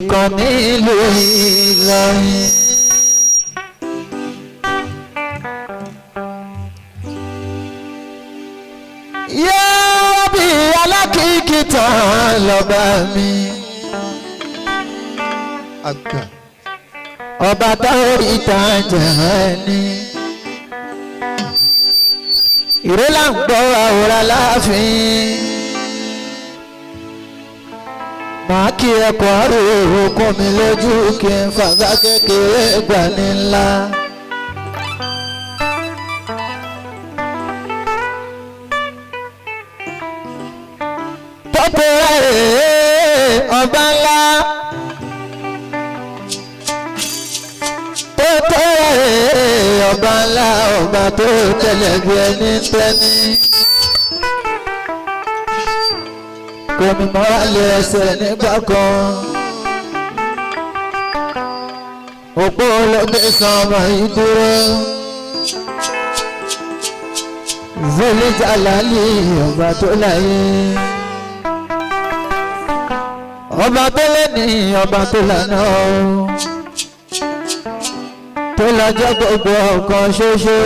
Kan nílùú Ìlọrin. Yóò bí alákìíkì tán lọ́ba mi. Àgbà. Ọba táwọn ìtàn jẹ̀ ní. Ìró là ń gbọ́ àwòrán láàfin. Màá kí ẹkọ̀ àrò kún mi lójú kí n fàgbà kékeré gbà ní ńlá. Tọ́pẹ́ rẹ̀ ọba ńlá. Tọ́pẹ́ rẹ̀ ọba ńlá ọba tó tẹ̀lé bí ẹni tẹ́ni. Kòmí mọ́ra lé ẹsẹ̀ nígbà kan. Òpó olóògbé san ọmọ yìí dúró. Zolí Jalali ọba tó láyé. Ọba tó lẹ́ni ọba tó lànà o. Tó lọ́jọ́ gbogbo ọ̀kan ṣoṣo.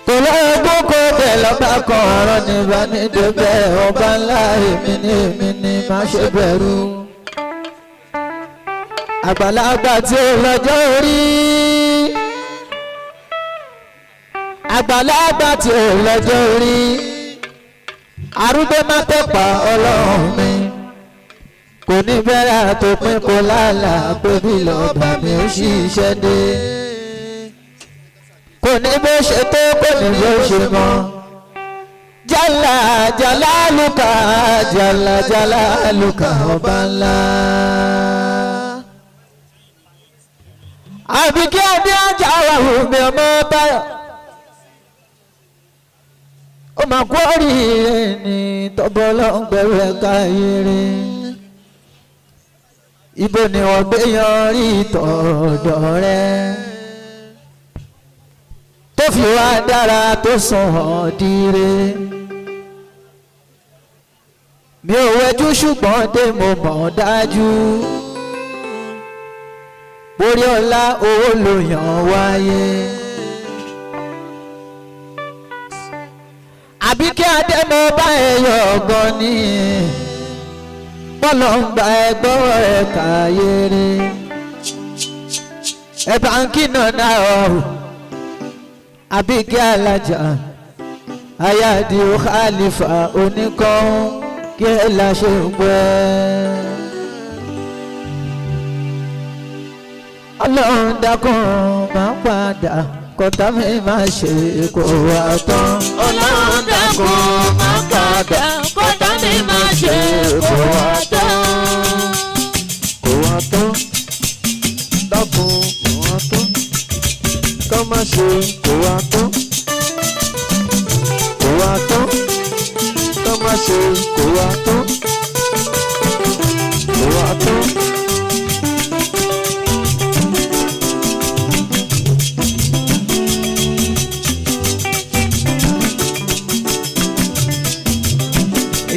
Kò lọ́gbọ́n kó bẹ̀ lọ́ba kan ọ̀rọ̀ nígbà nídébẹ̀ ọba ńlá èmi ni má ṣe bẹ̀rù. Àgbàlagbà tí ó lọ́jọ́ orí. Àgbàlagbà tí ó lọ́jọ́ orí. Arúgbó má tẹ̀pá ọlọ́run mi. Kò ní bẹ̀rẹ̀ àtòpin kò lálàá pé bí lọ́ba mi ò ṣiṣẹ́ dé. Kò ní bó ṣe tó kò ní bó ṣe mọ́. Jálá jálá lùkà jálá jálá lùkà ọba ńlá. Àbíkí adé ajá wà wùmí ọmọ báyọ̀. Ó máa kú oríire ní tọ́bọ̀ lọ́ngbẹ̀rù ẹ̀ka yìí. Ibo ni wọ́n gbé yan rí tọ̀dọ̀ rẹ̀ tó fi wá dára tó sàn ọ́ dire. Mi ò wẹjú ṣùgbọ́n dé mo mọ̀ dájú. Borí ọlá owó ló yàn wáyé. Àbí kí adé mo bá ẹ yọ ọgbọ́n ní. Bọ́lọ̀ ń gba ẹgbọ́ ẹ̀ káyéré. Ẹ bá ń kí nàá ọ̀hún. Àbíkẹ́ alájà ayáàdì khalifa oníkan kí ẹ la ṣe ń gbẹ́. Ọlọ́run dákun máa padà kọ́tà mi máa ṣe kó wá tán. Ọlọ́run dákun máa padà kọ́tà mi máa ṣe kó wá tán. Kò wá tán. Dákun kò wá tán. Ká má ṣe kò wá tán. Kò wá tán. Ká má ṣe kò wá tán. Kò wá tán.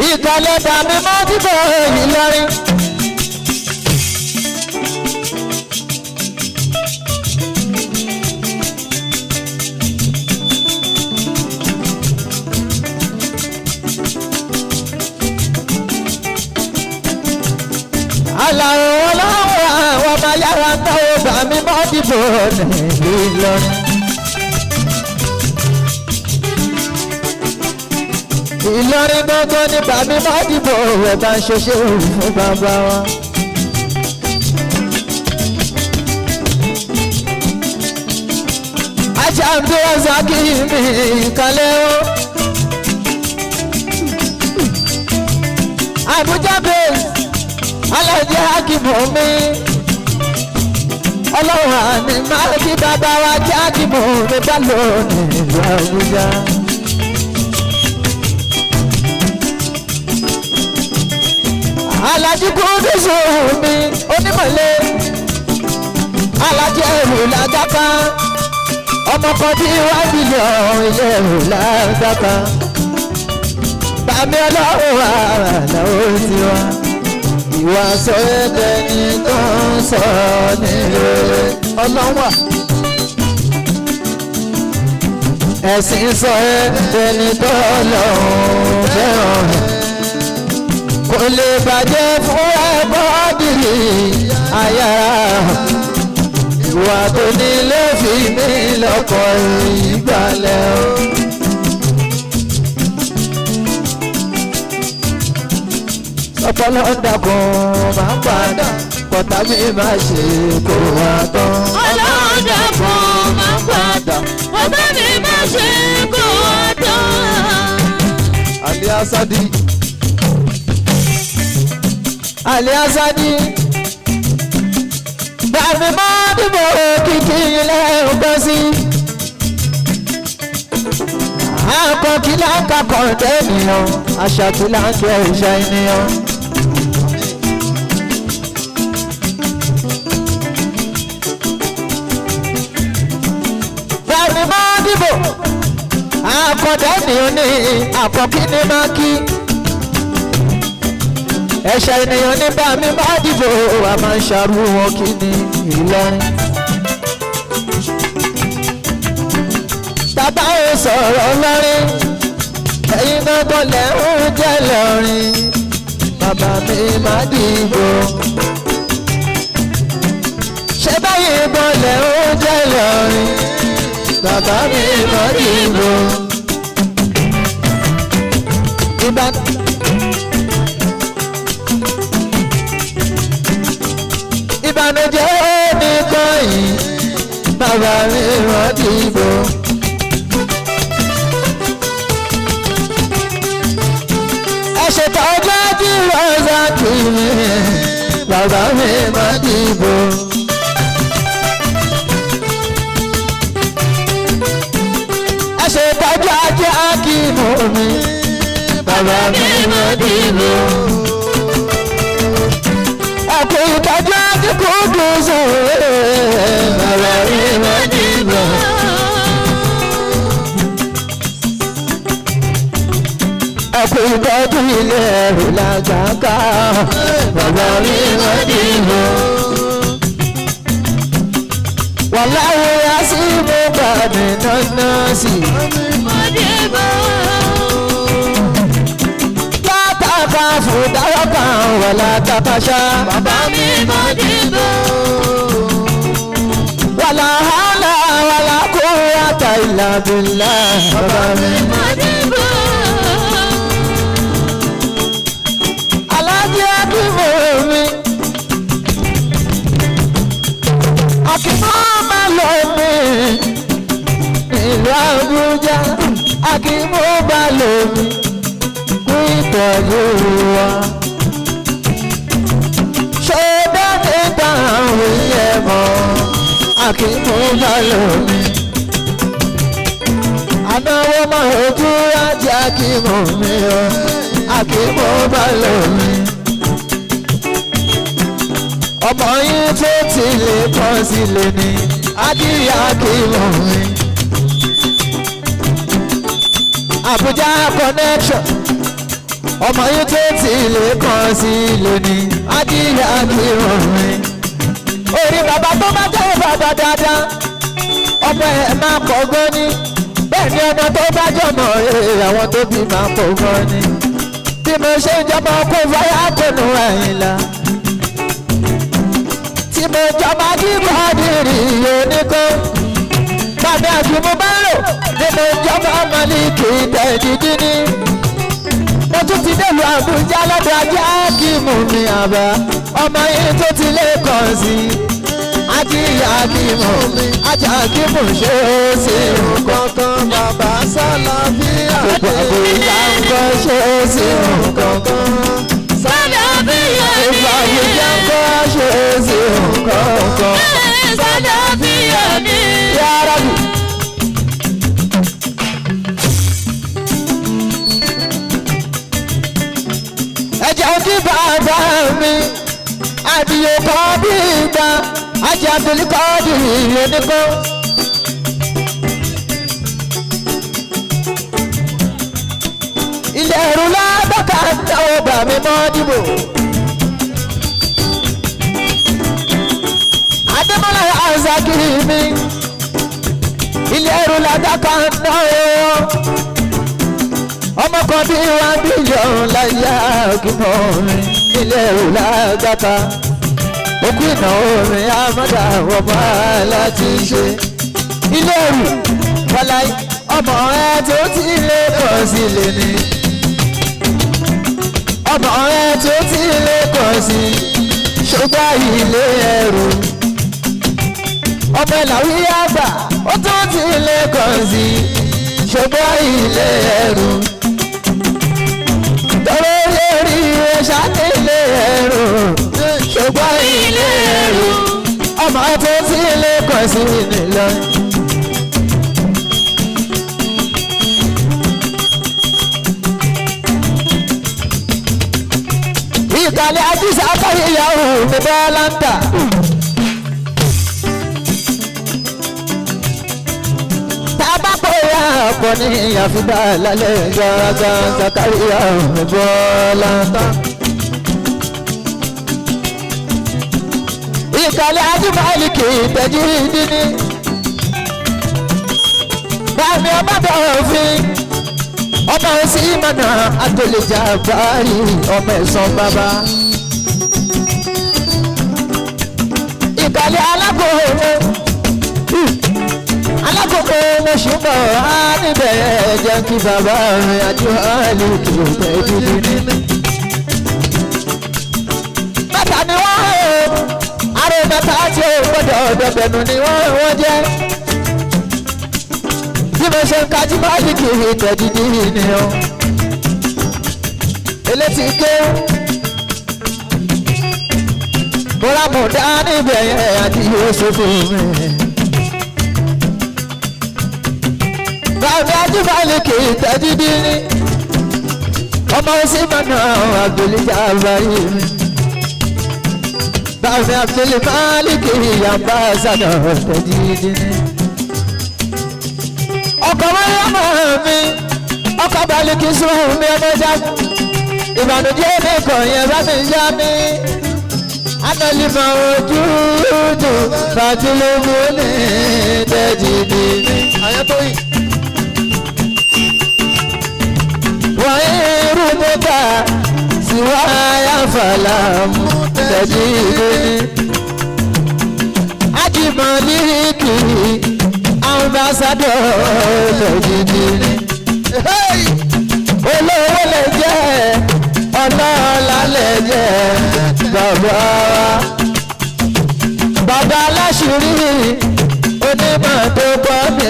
Ìkàlẹ̀ dàmí mọ́ dìbò Ìlọrin. Àlàó ọlọ́wọ́ àwọn ọmọ yàrá náà bàmí mọ́ dìbò nílùú Ìlọrin. Ìlọrin gbọ́ngàn ní bàmí mọ́ dìbò ẹ̀ bá ń ṣoṣe fún bàbá wa. Ajá ń bí ọ̀sán kí mi ìkàlẹ̀ o. Àbújá base alájẹ akíbọ̀ mi. Ọlọ́run àní máa kí bàbá wa jẹ́ akíbọ̀ mi bá lónìí ìlú Àbújá. Alájí kúndùsù mi onímọ̀lẹ́ alájí ẹ̀rù làgàkà ọmọ kan tí wá bílíọ̀nù ilé ẹ̀rù làgàkà bàmí ọlọ́run àlàó tiwa. Ìwà sọ ẹ̀dẹ̀ ní tó ń sọ ní rere. Ọlọ́wà. Ẹ̀sìn sọ ẹ̀dẹ̀ ní tó lọ́hùn fẹ́ràn. Kò lè bàjẹ́ fún ẹ̀bọ́dìrì ayára. Ìwà tó ní ló fi mí lọ́kọ̀ ìgbàlẹ̀ o. Ọpọlọ dàkún máa ń padà kọ̀tà mi máa ṣe kó wá tán. Ọlọ́run dákun máa padà, ọ̀tá mi máa ṣe kó wá tán. Ali Asadi. Ali Asadi. Bàmí máa dìbò kìkì ilẹ̀ ọgbọ́n sí. Àkọ́ kí là ń kakọ̀ tẹ́nìyàn, àṣà kí là ń kẹ́ ìṣe ènìyàn. Bàmí máa dìbò, àkọ́dá ènìyàn ní àkọ́ kí ni máa kí. Ẹ̀ṣẹ̀ ènìyàn ní bàmí máa dìbò, a máa ń ṣàrú wọn kí ni Ìlọrin. Bàbá ò sọ̀rọ̀ lọ́rin, ẹ̀yin gbọ́dọ̀ lẹ̀ ń jẹ́ lọ́rin, bàbá mi máa dìbò. Ṣé báyìí gbọ́dọ̀ lẹ̀ ń jẹ́ lọ́rin, bàbá mi máa dìbò. Ìbànújẹ́ ó ní kọ́yìn, bàbá mi máa dìbò. Ṣètọ́jú tí rọ́ọ̀sà kì mí, bàbá mi máa dìbò. Ẹ ṣètọ́jú ajé akínú mi, bàbá mi máa dìbò. Ẹ kú ìtọ́jú ajé kúndùn sóòrè, bàbá mi máa dìbò. Ẹkú ìtọ́jú ilé ẹ̀rù làjàká, bàbá mi máa dìbò. Wàláwo ya sí mo gbà mí náná sí. Látàkà fún dáwọ́kà wà látàkàṣá. Bàbá mi máa dìbò. Wàlà hàlà wàlà kó wàtà ìlà bìlà. Bàbá mi máa dìbò. Alájí Akínmọ̀ mi. Akínmọ̀ máa lọ mi. Ìlú Àbújá Akínmọ̀ bá lọ mi. Kú ìtọ́jú wa. Ṣé dáadé táwọn ilé mọ́? Akínmọ̀ bá lọ mi. Ànáwó máa ojú ajé Akínmọ̀ mi o. Akínmọ̀ bá lọ mi. Ọmọ yín tó ti lè kọ́ sílé ní Adíyá Akínmọ̀ mi. Àbújá connection. Ọmọ yín tó ti lè kọ́ sílé ní Adíyá Akínmọ̀ mi. Orí bàbá tó bá jẹ́ bàbá dáadáa, ọmọ ẹ̀ máa pọ̀ gan ni. Bẹ́ẹ̀ ni ọmọ tó bá jọmọ rẹ̀ àwọn tó bí máa pọ̀ gan ni. Bí mo ṣe ń jọmọ kó fáyà kónú Àyìnlá. Tí mo jọmọ kíkọ́ dìrì oníkó. Bàbá àti mo bá rò ní mo jọmọ Málíkì tẹ̀dídí ní. Mo tún ti délùú Àbújá lọ́dọ̀ ajé Akíìmù mi àbá. Ọmọ yìí tó ti lé kàn sí. Ajé Akíìmù mi, ajé Akíìmù ṣe é sí nǹkan Kankan bàbá sálàfíà Gbogbo Àbújá ń kọ́ ṣe é sí nǹkan kan. Sálàfíà ni. Gbogbo Àbújá ń kọ́ ṣe é sí nǹkan kan. Sálàfíà ni. Yára bì. Ẹ jẹ́ kí bàbá mi àdìyẹ kọ́ bí ìgbà ajé abdul kọ́ọ̀dì oníkó. Ilé ẹ̀rù lábọ́ká táwọn bà mí mọ́ dìbò. kí mi ilé ẹrù ládàkà náà ọmọ kan bí 1 billion láyé àkìmọ̀ mi ilé ẹrù ládàkà òkú ìnáwó mi àmọ́dá ọmọ láti ṣe ilé ẹrù wàláì ọmọ ẹ tó ti lé kàn sí lè ní ọmọ ẹ tó ti lé kàn sí ṣùgbọ́n ilé ẹrù ọmọ ìlàwí àgbà ó tún ti lé kàn sí ṣùgbọ́n ilé ẹrù tọrọ lórí ẹ̀ṣá nílé ẹrù ṣùgbọ́n ilé ẹrù ọmọ tó ti lé kàn sí nílọ. Ìkàlẹ̀ àjíṣà kárí ìyàwó mi bẹ́ẹ̀ láǹtà. Tábàpọ̀ ya ọ̀pọ̀ ní àfibà lálẹ́ gángan kárí ìyàwó mi bẹ́ẹ̀ láǹtà. Ìkàlẹ̀ ajímọ̀lìkì ìtẹ́jú ìdíní. Bàmí ọmọ bẹ̀rẹ̀ òfin ọmọ òsì mọ̀nà àtòlẹ́jà báyìí ọmọ ẹ̀sán bàbá. Ìkàlẹ̀ alákòóso alákòókò mo ṣùgbọ́n á níbẹ̀ jẹ́ kí bàbá mi àjùmọ̀lìkì ìtẹ́jú ìdíní. Mẹ́ta ni wọ́n àrùn mẹ́ta tí ó gbọ́dọ̀ dọ̀bẹ̀nù ni wọ́n jẹ́. Bí mo ṣe ń kájú máàlìkì ìtẹ̀dídì ni o. Elétí ké bọ́lá mọ̀ dá níbẹ̀ yẹn àti Yusufu mi. Bàbá ajímọ̀lìkì ìtẹ̀dídì ni ọmọ òsì mọ̀nà àgbèlíjà báyìí mi. Bàbá Abdul Malik yamba sànà tẹ̀dídì ni. Ọkọ̀ mọ́yọ́mọ́ mi, ọkọ̀ balùkì sùn mi ọmọ já. Ìbànújẹ́ mi kàn yẹn bá mi yá mi. Anọ́límọ̀ ojúdù fàtúlùmù ní tẹ̀dídì ni. Wọ́n irú mi bá síwáyà fàlàmù tẹ̀dídì ni. Ajimaliki ambassador tẹ̀dídì ni. Olówó lè jẹ́ ọlọ́lá lè jẹ́ bàbá wa. Bàbá aláṣírí onímọ̀ tó pọ̀ ní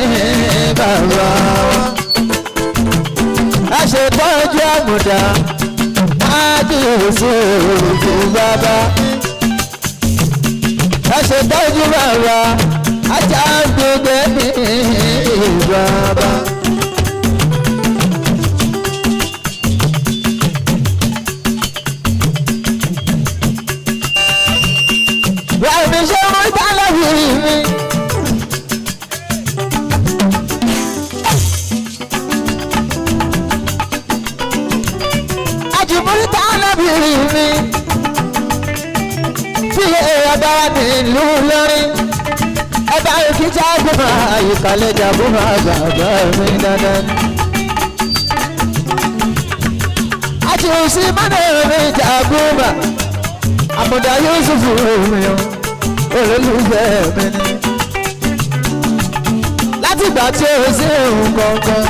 bàbá wa. A ṣètọ́jú àmùdá ájú òfin bàbá. A ṣètọ́jú bàbá ajá gbogbo ní bàbá. Ràmì ṣé wọ́n dá lọ́wọ́ mi. Àjùmọ̀rí tá lọ́bìnrin mi. Tí ọba nílùú lọ́rin. Ọba òkìjà gbọ́mọ àyíkalẹ̀ jàbọ́mọ bàbá mi dandan. Àjùsí mọ́nà mi jàgbọ́mọ. Àmọ̀dá Yusufu mi o, olólùfẹ́ mi ni. Látìgbà tí o sí nǹkankan,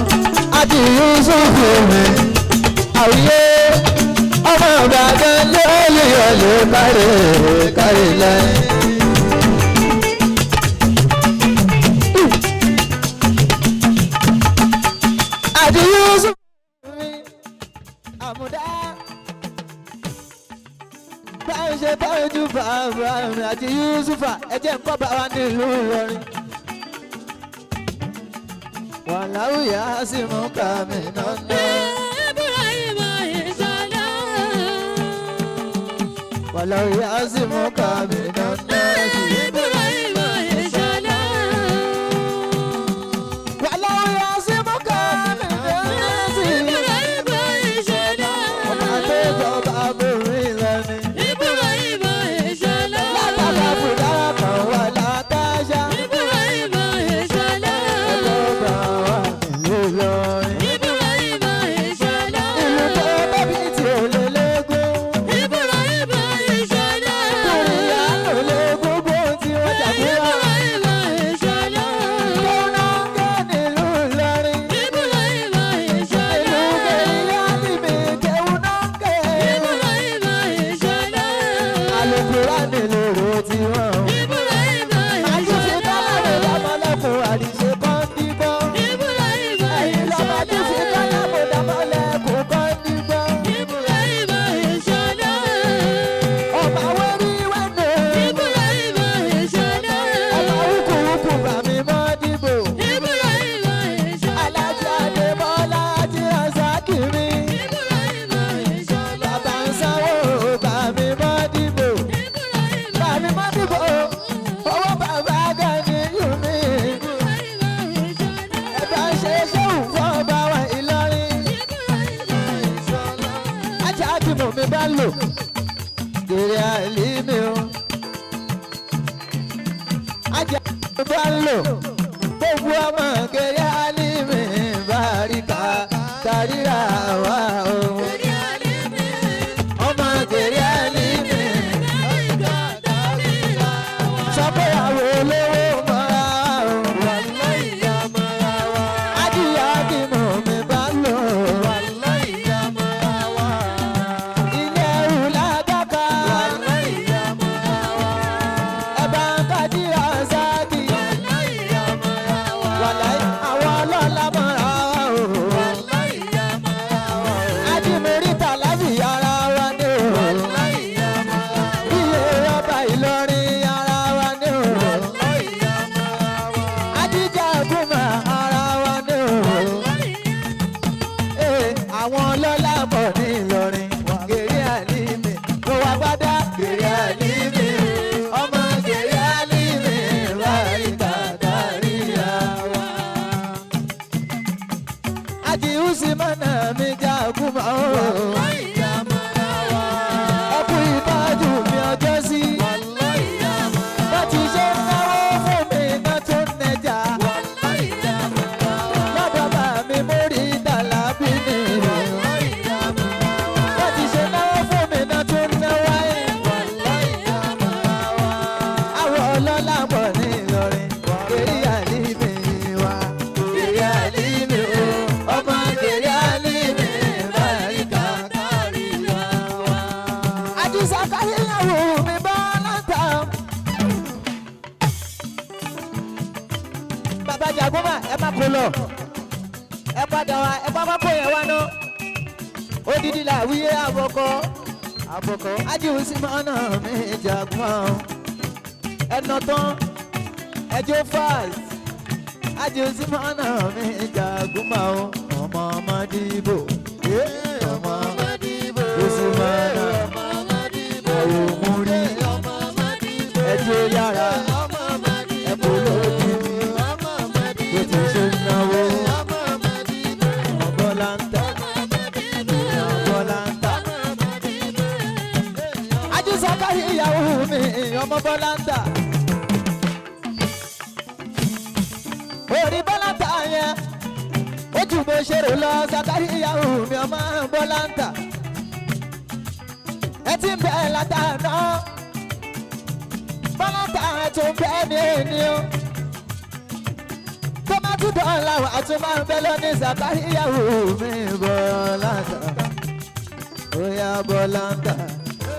àti Yusufu mi. Àwíyé ọmọ Ìbàdàn lórí ọ̀lẹ́ kárẹ̀ kárẹ̀ lẹ́yìn. Àti Yusufu mi, àmọ̀dá báwo ṣe tọ́jú bàbá mi àti Yusufa ẹ jẹ́ nǹkan bá wa nílùú Ìlọrin. Wàláwùyá sì mú kàmí nánà. Wàláwùyá sì mú kàmí nánà. Wàláwùyá sì mú kàmí nánà. Ọba tó jọba borí Ìlọrin. Látàkà fúdára kan wà látàṣà. Kúránì lèrò tiwọn. Àyùfi kọ́lámù dámọ́lẹ́kùn àdìsẹ́ kan dígbọ́. Ẹ̀yin lọ́ba àdìsí kọ́lámù dámọ́lẹ́kùn kan dígbọ́. Ọba wẹ́rí wẹ́nu. Ọba wúkúwúkú bàmí mọ́ dìbò. Alájà Adébọ́lá tí a sá kiri. Bàbá ń sanwó bàmí mọ́ dìbò. Bàmí mọ́ dìbò. Owó bàbá Gani Yumi. Ẹ̀bá ń ṣe ṣéwù fún ọba wa Ìlọrin. Ajá Akínmù mi bá lò. Gèrè àlímì o. Ajá mi bá lò. Gbogbo ọmọ gèrè àlímì báríkà tàríra wa o. Ọmọ gèrè àlímì sọ pé àwọn olówó mọ́ra o. Ajíyá Akínmù mi bá lò. Ilé ẹrù lágbàkà. Ẹ̀bá ń kájíra sáàkì. Wàláì àwọn ọlọ́lá mọ́ra o. Ajímọ̀ríta lábì ara wa ni o. Iye ọba Ìlọrin ara wa ni o. Ajíjà Gúnmà ara wa ni o. Ee, àwọn ọlọ́lá pọ̀ ní Ìlọrin. Gèrè Àlímì ló wá gbádá. Gèrè Àlímì ọmọ Gèrè Àlímì wáyé kàkàrí àwa. Àjìhùsì mọ́nà mi já Gúnmà o. Ẹkú ìtọ́jú mi ọjọ́ sí. Bá ti ṣe ń náwó fún mi náà tó ń nẹja. Lọ́dọ̀ bá mi mórí dàlábí ni. Bá ti ṣe náwó fún mi náà tó ń náwó ẹ̀. Àwọn ọlọ́lá pọ̀ ní Ìlọrin. Gèrè Àlímì wa. Gèrè Àlímì o. Ọmọ Gèrè Àlímì báríkà. Àdìsá káyéyàwó mi bá láǹtà. Bàbá Jàgúmà ẹ má kó lọ. Ẹ padà wá ẹ pápá kó yẹn wá ná. Odidi là wíyé àbọ̀kọ́. Àbọ̀kọ́. Ajíhùsí mọ́nà mi Jàgúmà o. Ẹnà tán ẹjọ́ fast. Ajíhùsí mọ́nà mi Jàgúmà o. Ọmọ ọmọ dìbò. Ọmọ ọmọ dìbò. Òsì mọ́nà ẹ̀wò múrí ẹjọ́ yára ẹ̀kọ́ lójú bó ti ṣe ń náwó ọ̀bọ̀lá ń tà ọ̀bọ̀lá ń tà. Ajísàkárí ìyàwó mi ọmọ bọ́lá ń tà. Orí bọ́lá ń tà yẹn ó jù bó ṣe rò lọ Sàkárí ìyàwó mi ọmọ bọ́lá ń tà. Ẹ ti ń bẹ látàná bọ́lá ń tà ẹ tún bẹ́ẹ̀ ní ẹni o tó má tún dọ̀la wà tún máa ń bẹ lóní Sàkárí ìyàwó mi bọ́lá ń tà. Oya bọ́lá ń tà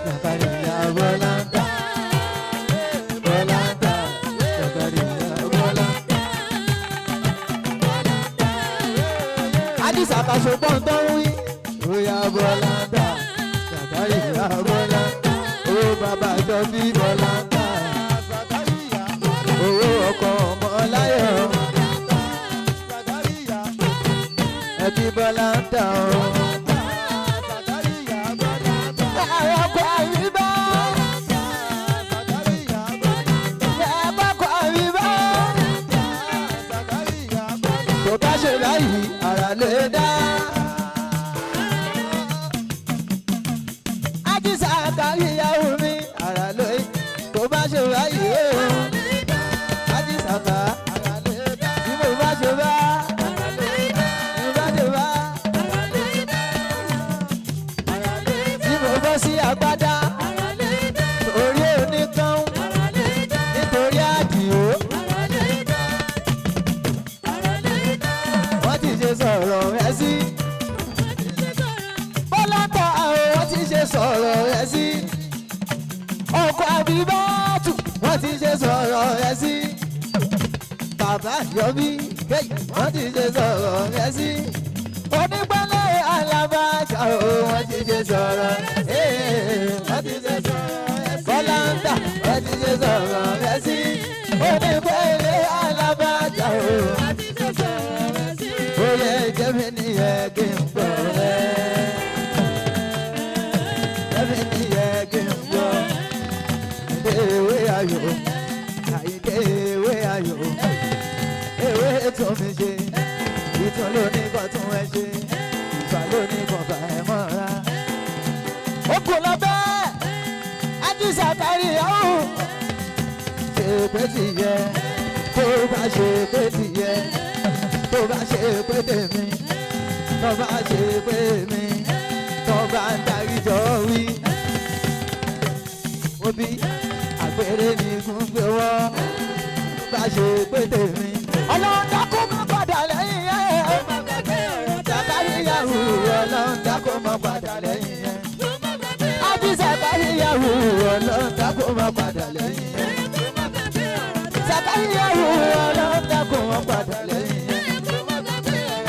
Sàkárí ìyá bọ́lá ń tà bọ́lá ń tà Sàkárí ìyá bọ́lá ń tà. Àdìsá kàṣọgbọ́n tó ń wí. Oya bọ́lá ń tà Sàkárí ìyá bọ́lá ń tà owó bàbá jọ bí bọ́lá ń tà owó ọkọ̀ ọmọ láyọ̀ ẹbí bọ́lá ń tà ó. Àwọn ọkọ̀ àríbá ẹ̀bá kọ̀ àríbá tó bá ṣe báyìí ara lè dá. Ajísà kárí ìyàwó mi ara lè tó bá ṣe báyìí o. Ajísà ká bí mo bá ṣe bá mo bá ṣe bá tí mo bọ́ sí agbádá orí oníkan nítorí àdìo wọ́n ti ṣe sọ̀rọ̀ rẹ sí. Bọ́lá ta àwọn wọ́n ti ṣe sọ̀rọ̀ rẹ sí. Ọkọ Àbíbátù wọ́n ti ṣe sọ̀rọ̀ rẹ̀ sí. Bàbá Yọmí wọ́n ti ṣe sọ̀rọ̀ rẹ̀ sí. Onípẹ̀lẹ̀ alábàjá o wọ́n ti ṣe sọ̀rọ̀ rẹ̀ wọ́n ti ṣe sọ̀rọ̀ rẹ̀ sí. Bọ́lá ń tà wọ́n ti ṣe sọ̀rọ̀ rẹ̀ sí. Onípẹ̀lẹ̀ alábàjá o wọ́n ti ṣe sọ̀rọ̀ rẹ̀ sí. Ó yẹ jẹ́mi nìyẹn kí n gbọ́ rẹ̀. Jẹ́mi nìyẹn kí n gbọ́. Ewé ayò, àyíké ewé ayò, ewé tún mi ṣe, ìtún ló ní kọ́ tún ẹ ṣe, ìfà ló ní kọ́ fà ẹ mọ́ra. Ó kò lọ bẹ́ẹ̀, Ajísà kárí ìyàwó. Ṣé pé ti yẹ, tó bá ṣe pé ti yẹ, tó bá ṣe pé tèmi, tó bá ṣe pé mi, tó bá ń darí jọ wí. Obi àgbèrè ní gúngbé wọ́ bá ṣe pé tèmi. Ọlọ́run dákun má padà lẹ́yìn ẹ̀. Sàkáríyàwó ọlọ́run dákun má padà lẹ́yìn ẹ̀. Ábí Sàkáríyàwó ọlọ́run dákun má padà lẹ́yìn ẹ̀. Sàkáríyàwó ọlọ́run dákun má padà lẹ́yìn ẹ̀.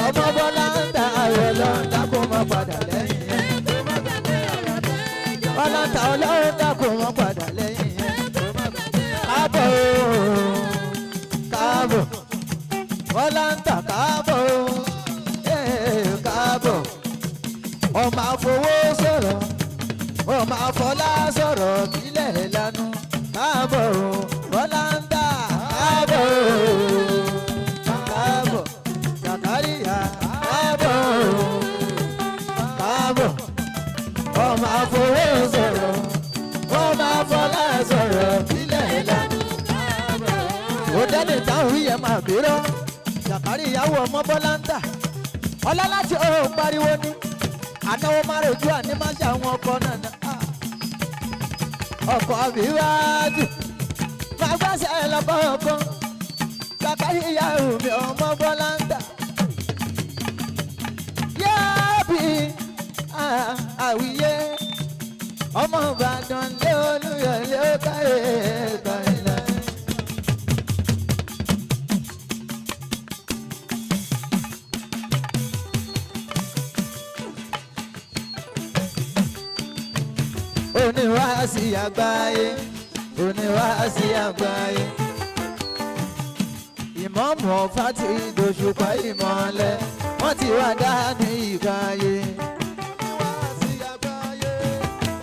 Ọmọ Bọ́lá ń ta ọlọ́run dákun má padà lẹ́yìn ẹ̀. Ọlọ́ta ọlọ́run dákun má padà lẹ́yìn ẹ̀. Káàbọ̀ káàbọ̀ Bọ́lá ń tà káàbọ̀ káàbọ̀ ọmọ àfọwọ́ sọ̀rọ̀ ọmọ àfọlá sọ̀rọ̀ kílẹ̀ lánú káàbọ̀ Bọ́lá ń tà káàbọ̀ káàbọ̀ Sàkáríyà káàbọ̀ káàbọ̀ ọmọ àfọwọ́ sọ̀rọ̀ ọmọ àfọlá sọ̀rọ̀ kílẹ̀ lánú. Ó dẹ́ni táwọn yẹn máa bírọ́ Sàkárí ìyàwó ọmọ Bọ́lá ń tà ọlá láti ọ̀hún pariwo ní ànáwó márùn-ún àní má ṣe àwọn ọkọ náà ọkọ̀ àbíwájú máa gbàṣẹ lọ́kọ̀ ọkọ̀ Sàkárí ìyàwó mi ọmọ Bọ́lá ń tà yáàbí àwíyé ọmọ Ìbàdàn lé Olúyọ̀lé ó káyé kọ́ńtà. Oníwàásí àgbáyé, oníwàásí àgbáyé. Ìmọ̀ọ́mù Ọ̀fà ti dòṣùpá ìmọ̀lẹ̀, wọ́n ti wá dá ní ìgbáyé.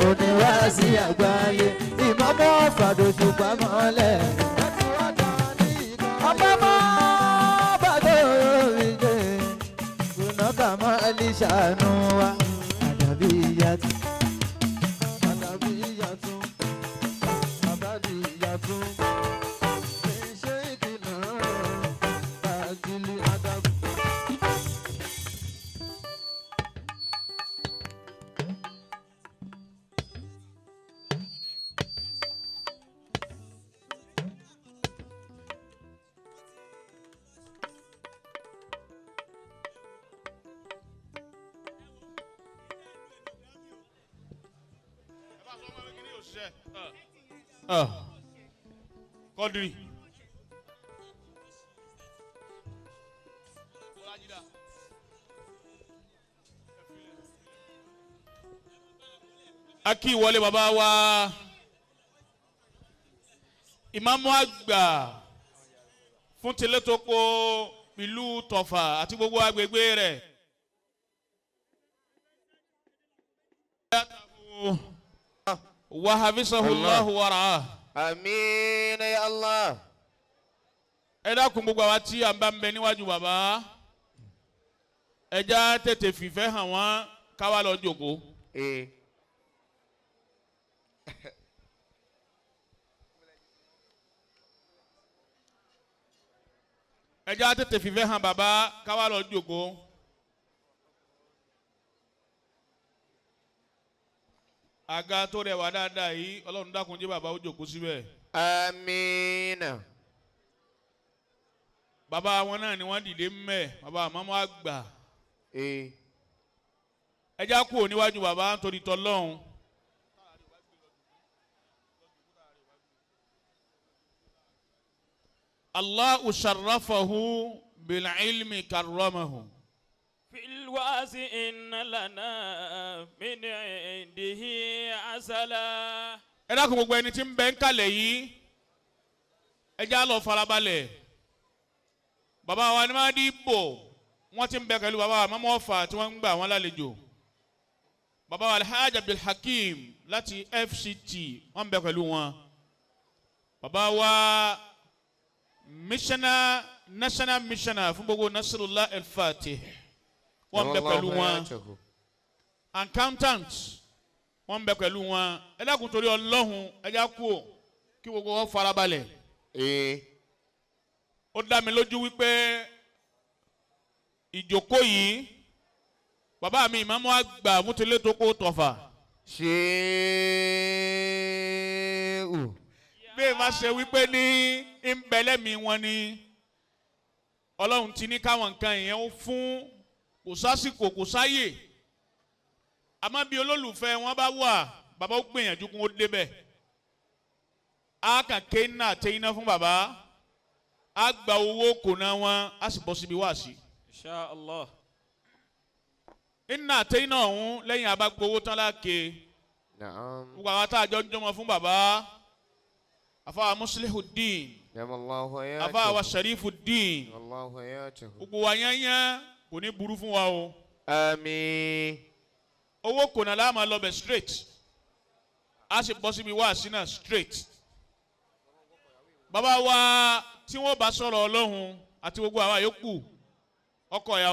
Oníwàásí àgbáyé, ìmọ̀ọ́mù Ọ̀fà dòṣùpá mọ́lẹ̀. Ọmọ mọ́ bàtò ìjẹ́, kùnà kàmọ́ ẹlíṣàánú wa, àdàbí ìyá ti. Kọ́dìrì. A kí ìwọlé bàbá wa ìmáàmù àgbà fún tilétòkò ìlú Tọ̀fà àti gbogbo agbègbè rẹ̀. Wàhábísàhùláhù wàrà. Àmín ya Allah. Ẹ dákun gbogbo àwa tí à ń bá ń bẹ níwájú bàbá, ẹ já tètè fìfẹ́ hàn wọ́n káwá lọ jókòó. Ẹ já tètè fìfẹ́ hàn bàbá káwá lọ jókòó. Àga tó rẹwà dáadáa yìí, Ọlọ́run dákun jẹ́ bàbá ó jókòó síbẹ̀. Àmín. Bàbá wọn náà ni wọ́n dìde mẹ́, bàbá àmọ́mọ́ àgbà. Ẹ já kúrò níwájú bàbá nítorí tọlọ́hun. Allahu sharrafahu bil-ilmi karramahu. في الوعظ إن لنا من عنده عسلا. Ẹ dákun, gbogbo ẹni tí ń bẹ ń kalẹ̀ yìí, ẹ já lọ farabalẹ̀. Bàbá wa ni máa di bò, wọ́n ti ń bẹ pẹ̀lú bàbá wa mọ́mọ́ ọ̀fà tí wọ́n ń gbà wọ́n lálejò. Bàbá wa Alhaji Abdulhakeem láti FCT, wọ́n ń bẹ pẹ̀lú wọn. Bàbá wa missioner, national missioner fún gbogbo Nasrullah El Fatih, wọ́n ń bẹ pẹ̀lú wọn. Accountant, wọ́n ń bẹ pẹ̀lú wọn. Ẹ dákun, torí Ọlọ́hun, ẹ já kú ò kí gbogbo wọn farabalẹ̀. Ee. Ó dá mi lójú wípé ìjókòó yìí, bàbá mi ìmáàmù àgbà mútúlẹ̀ tó kó tọ̀fà. Ṣéwù. Bí ẹ bá ṣe wípé ní ń bẹ lẹ́mìí wọn ni Ọlọ́run ti ní káwọn nǹkan yẹn ó fún, kò sásìkò, kò sáyè. Àmọ́ bí olólùfẹ́ wọn bá wà, bàbá ó gbìyànjú kún ó débẹ̀. Á kàn ké iná àti iná fún bàbá, á gba owó kò ná wọn, á sì bọ́ síbi wáàsí. إن شاء الله. Iná àti iná ọ̀hún, lẹ́yìn abágbowó tán láàké. Naam. Gbogbo àwọn tá a jọ ń jọmọ fún bàbá, àfáà Muslihuddin, Allahu hayatahu. àfáà Sharifuddin, Allahu hayatahu. gbogbo wa yányán, kò ní burú fún wa o. Àmín. Owó kò náà láàmú lọ bẹ̀ straight, a sì bọ́ síbi wáàsí náà straight. Bàbá wa tí wọ́n bá sọ̀rọ̀ Ọlọ́run àti gbogbo àwa yòókù, ọkọ ìyàwó.